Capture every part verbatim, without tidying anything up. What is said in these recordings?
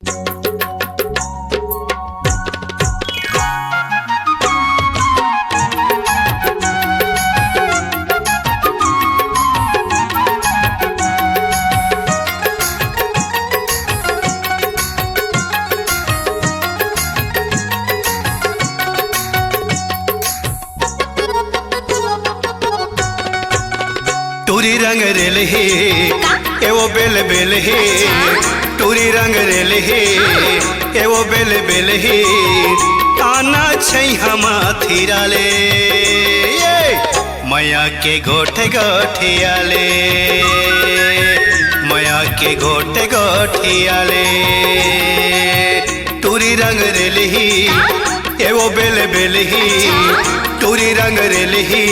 टूरी रंग रेल ही, का? एवो बेल बेल ही। अच्छा। टूरी रंग रेल ही, हाँ। एवो बेल बेल ही। आना छै हम थिरा ले, ए, मया के गोठ गोठिया ले, मया के गोठ गोठिया ले। टूरी रंग रेल ही, का? एवो बेल बेल ही। अच्छा। टूरी रंग रेल ही,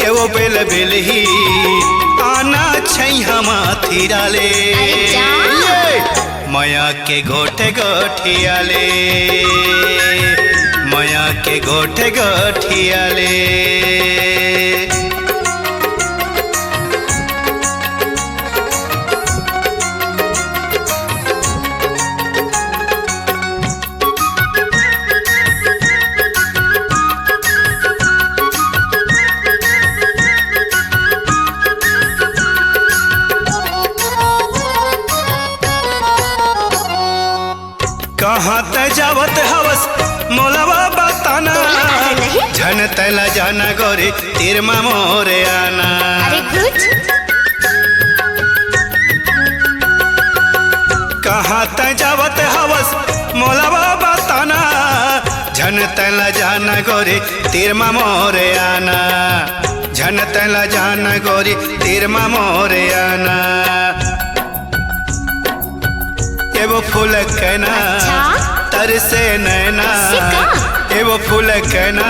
एवो बेल बेल ही। आना छै हम थिरा ले। अरे जा। ये मया के गोठ गोठिया ले, मया के गोठ गोठिया ले। कहाँ तै जावत हवस मोला बताना। तोला काहे नहीं? झन तैला जाना गोरी, तीर मा मोरे आना। अरे कुछ। कहाँ तै जावत हवस मोला बताना, झन तैला जाना गोरी, तीर मा मोरे आना। झन तैला जाना गोरी, तीर मा मोरे आना। एवो फूल कहना, अच्छा? तरसे नैना। से का? एवो फूल कहना,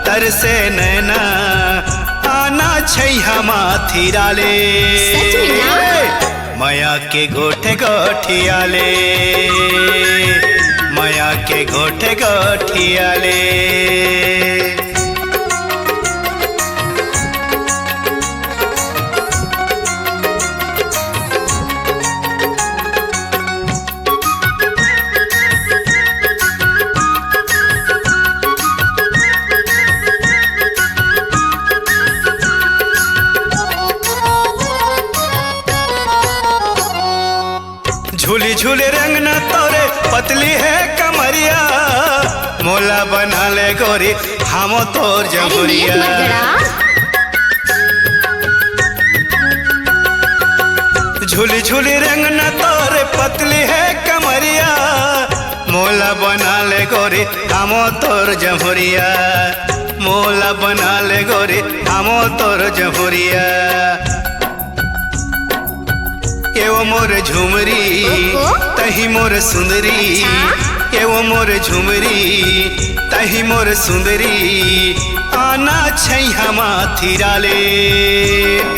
तरसे नैना। आना छै हम थिरा ले। सच में ना? मया के गोठ गोठिया ले, मया के गोठ गोठिया ले। झूली झूली रंगना तोरे पतली है कमरिया, मोला बना ले गोरी, हमो तोर अरे जमुरिया। नीक मत गड़ा। झूली झूली रंगना तोरे पतली है कमरिया, मोला बना ले गोरी, हमो तोर जमुरिया। मोला बना ले गोरी, हमो तोर जमुरिया। एवो मोर झुमरी, ओहो। तही मोर सुंदरी। अच्छा। एवो मोर झुमरी, तही मोर सुंदरी। आना छै हम थिरा ले,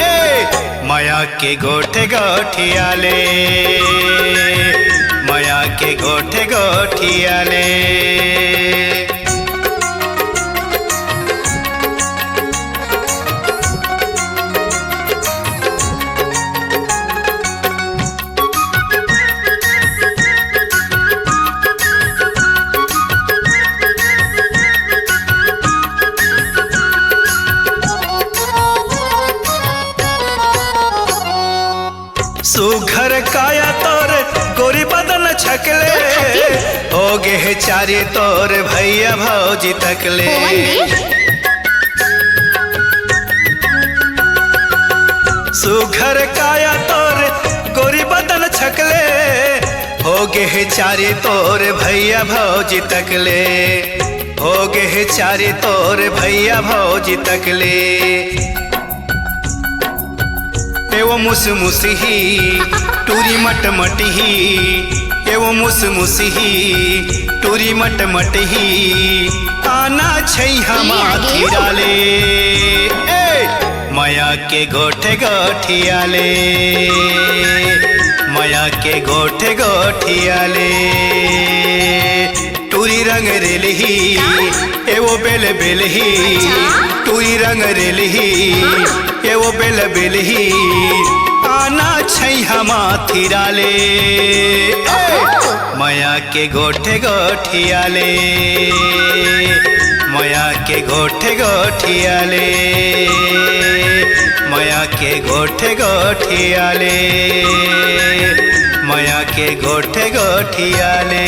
ए, मया के गोठ गोठिया ले, मया के गोठ गोठिया ले। सुघर काया तोर गोरी बदन छकले, तोर खातिर। हो गे हे चारी तोर भैया भौजी तकले। होवन दे। सुघर काया तोर गोरी बदन छकले, हो गे हे चारी तोर भैया भौजी तकले, हो गे हे चारी तोर भैया भौजी तकले। एवो मुसमुस ही, टूरी मटमट ही, एवो मुसमुस ही, टूरी मटमट ही, आना छै हम ले आगे। थिरा ले। ए, मया के गोठ गोठिया ले, मया के गोठ गोठिया ले। टूरी रंग रेलही, का? एवो बेल बेलही। अच्छा। टूरी रंग रेलही, हाँ। एवो बेल बेलही। आना छै हम थिरा ले। ए, ओहो। के गोठे गोठिया ले, मया के गोठे गोठिया ले, मया के गोठे गोठिया ले, मया के गोठे गोठिया ले।